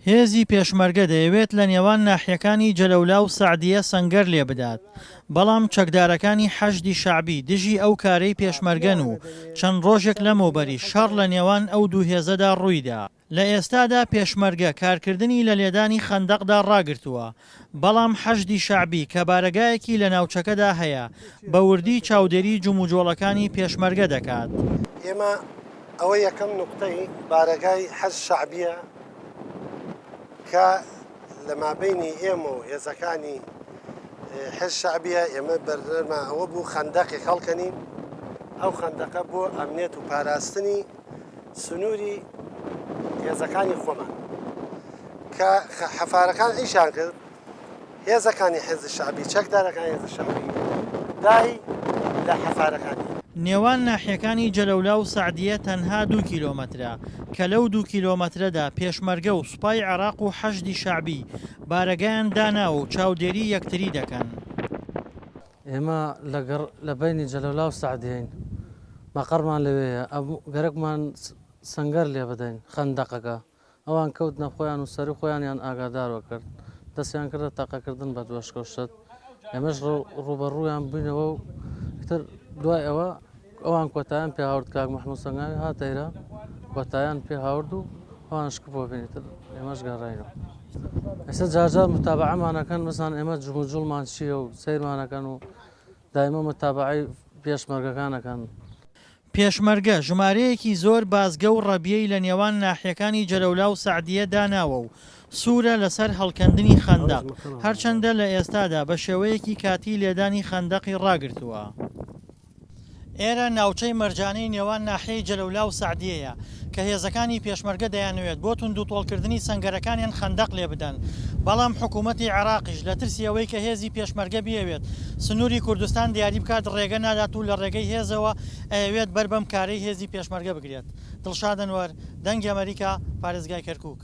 هێزی پێشمەرگە دەیەوێت لە نێوان ناحیەکانی جەلەولا و سەعدیە سەنگەر لێبدات، بەڵام چەکدارەکانی حەشدی شەعبی دژی ئەو کارەی پێشمەرگەن و چەند ڕۆژێک لەمەوبەریش شەڕ لە نێوان ئەو دوو هێزەدا ڕوویدا. لە ئێستادا پێشمەرگە کارکردنی لە لێدانی خەندەقدا ڕاگرتووە، بەڵام حەشدی شەعبی کە بارەگایەکی لە ناوچەکەدا هەیە، بە وردی چاودێری جموجۆڵەکانی پێشمەرگە دەکات. ئێمە ئەوە یەکەم نوقتەی بارەگای حەشد شەعبیە کە لە مابەینی ئێمە و هێزەکانی حزب شەعبیە ئێمە بەرنامە ئەوە بوو خەندەقێک هەڵکەنین ئەو خەندەقە بۆ ئەمنیەت و پاراستنی سنووری هێزەکانی خۆمان کە حەفارەکان ئیشان کرد هێزەکانی حزب شەعبی چەکدارەکانی حزب شەعبی دای لە حەفارەکانی. نێوان ناحیەکانی جەلەولا و سەعدیە تەنها دوو کیلۆمەترە، کە لەو دوو کیلۆمەترەدا پێشمەرگە و سوپای عێراق و حەشدی شەعبی بارەگایان داناوە و چاودێری یەکتری دەکەن. ئێمە لە گەڕ لە بەینی جەلەولا و سەعدیەین مەقەڕمان لەوێیە گەرەکمان سەنگەر لێ بدەین خەندەقەکە ئەوان کەوتنە خۆیان و سەرو خۆیانیان ئاگادارۆ کرد دەستیان کردە تەقەکردن بە دوەشکە و شت ئێمەش ڕووبەڕوویان بووینەوە و ئیتر دوای ئەوە ئەوان کۆتایان پێ هاورد کاک مەحموود سەنگاوی هاتە ئێرە کۆتایان پێ هاورد و ئەوان شکپۆ بین ئیتر ئێمەش گەڕاینەوە ئێستا جارجار متابعەمانەکەن بزان ئێمە جموجوڵمان چییە و سەیرمانەکەن و دایمە متابعەی پێشمەرگەکان ئەکەن. پێشمەرگە ژمارەیەکی زۆر بازگە و ڕەبیەی لە نێوان ناحیەکانی جەلەولا و سەعدیە داناوە و سوورە لەسەر هەڵکەندنی خەندەق، هەرچەندە لە ئێستادا بە شێوەیەکی کاتی لێدانی خەندەقی ڕاگرتووە. ئێرە ناوچەی مەرجانەی نێوان ناحیەی جەلەولا و سەعدیەیە، کە هێزەکانی پێشمەرگە دەیانەوێت بۆ توندوتۆڵکردنی سەنگەرەکانیان خەندەق لێبدەن، بەڵام حکوومەتی عێراقیش لە ترسی ئەوەی کە هێزی پێشمەرگە بیەوێت سنووری کوردستان دیاری بکات ڕێگە نادات و لە ڕێگەی هێزەوە ئەیەوێت بەر بەم کارەی هێزی پێشمەرگە بگرێت. دڵشاد ئەنوەر، دەنگی ئەمەریکا، پارێزگای کەرکووک.